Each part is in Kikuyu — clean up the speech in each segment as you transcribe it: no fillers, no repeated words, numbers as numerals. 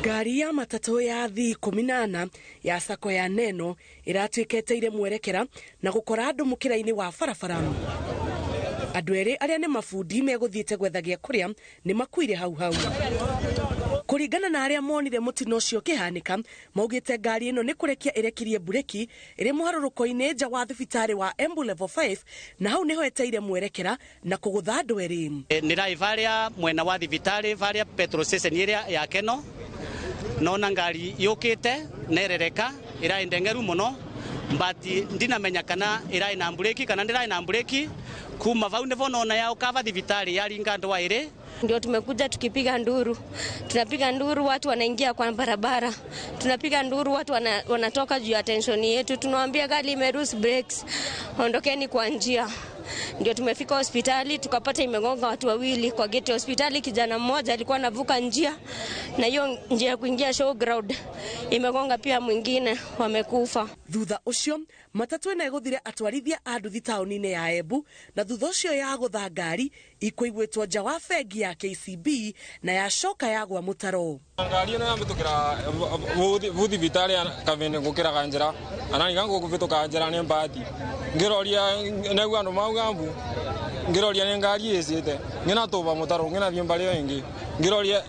Ngari ya matatũ ya thi 14 ya sacco ya Neno ĩratuĩka ĩteire mwerekera na gũkora andũ mũkĩra-inĩ wa barabara. Andũ erĩ arĩa nĩ mabundi megũthiĩte gwetha gĩa kũrĩa nĩ makuire hau hau. Kũringana na arĩa monire mũtino ũcio ũkĩhanĩka, maugĩte ngari ĩno nĩ kũrekia ĩrekirie mburĩki ĩrĩ mũharũrũko-inĩ nja wa thibitarĩ wa Embu Level 5 na hau nĩho ĩteire mwerekera na kũgũtha andũ erĩ. Nĩrai varia mwena wa thibitarĩ varia petrol station ĩrĩa ya Keno, nona ngari yũkĩte nerereka ĩraĩ ndengeru mũno, but ndinamenya kana ĩraĩ na mburĩki kana ndĩraĩ na mburĩki. Kuma vau nĩvo nona yao kava thibitarĩ yaringa andũ erĩ. Ndio tumekuja tukipiga nduru, tunapiga nduru, watu wanaingia kwa barabara, tunapiga nduru, watu wanatoka juu ya tension yetu, tunawaambia gari ime lose brakes, ondokeni kwa njia. Ndio tumefika hospitali tukapata imegonga watu wawili kwa geti ya hospitali. Kijana mmoja alikuwa anavuka njia na hiyo njia ya kuingia showground imegonga pia mwingine, wamekufa. Thutha ũcio matatu ĩno ĩgũthire atwarithia a nduthi taũni-inĩ ya Embu, na thutha ũcio yagũtha ngari ikũiguĩtwo nja wa bengi ya KCB na yacoka yagwa mũtaro. Ngari ĩno yambĩtũkĩra vu thibitarĩ kavĩndĩ ngũkĩraga njĩra anani ngũkũbĩtũka njĩra nĩ mbati ngĩroria nĩguo andũ mauga mbu ngĩroria nĩ ngari ĩcĩte ngĩnatũba mũtaro ngĩnathiĩ mbarĩ ĩyo ĩngĩ ngĩroria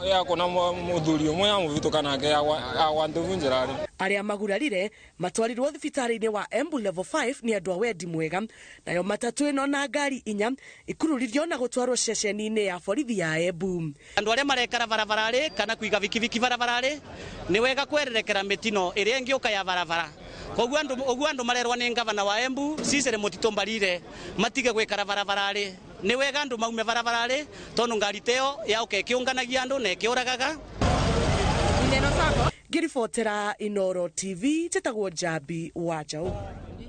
yakũna mũthuri ũmwe yamũbĩtũka nake yagwa nduvu njĩra-rĩ. Arĩa magurarire matwarirwo thibitarĩ-inĩ wa Embu Level 5 nĩ andũ a wendi mwega, nayo matatũ ĩno na ngari inya ikururirio na gũtwarwo ceceni-inĩ ya borithi ya Embu. Andũ arĩa marekara barabara-rĩ kana kũiga bikibiki barabara-rĩ nĩ wega kwererekera mĩtino ĩrĩa ĩngĩũka ya barabara. Koguo ũguo andũ marerwa nĩ ngavana wa Embu Cicere Mũtitũ Mbarire matige gwĩkara barabara-rĩ. Nĩ wega andũ maume barabara-rĩ tondũ ngari ta ĩyo yauka ĩkĩũnganagia andũ na ĩkĩũragaga. Ngĩribotera Inooro TV, njĩtagwo Njambi wa Njaũ.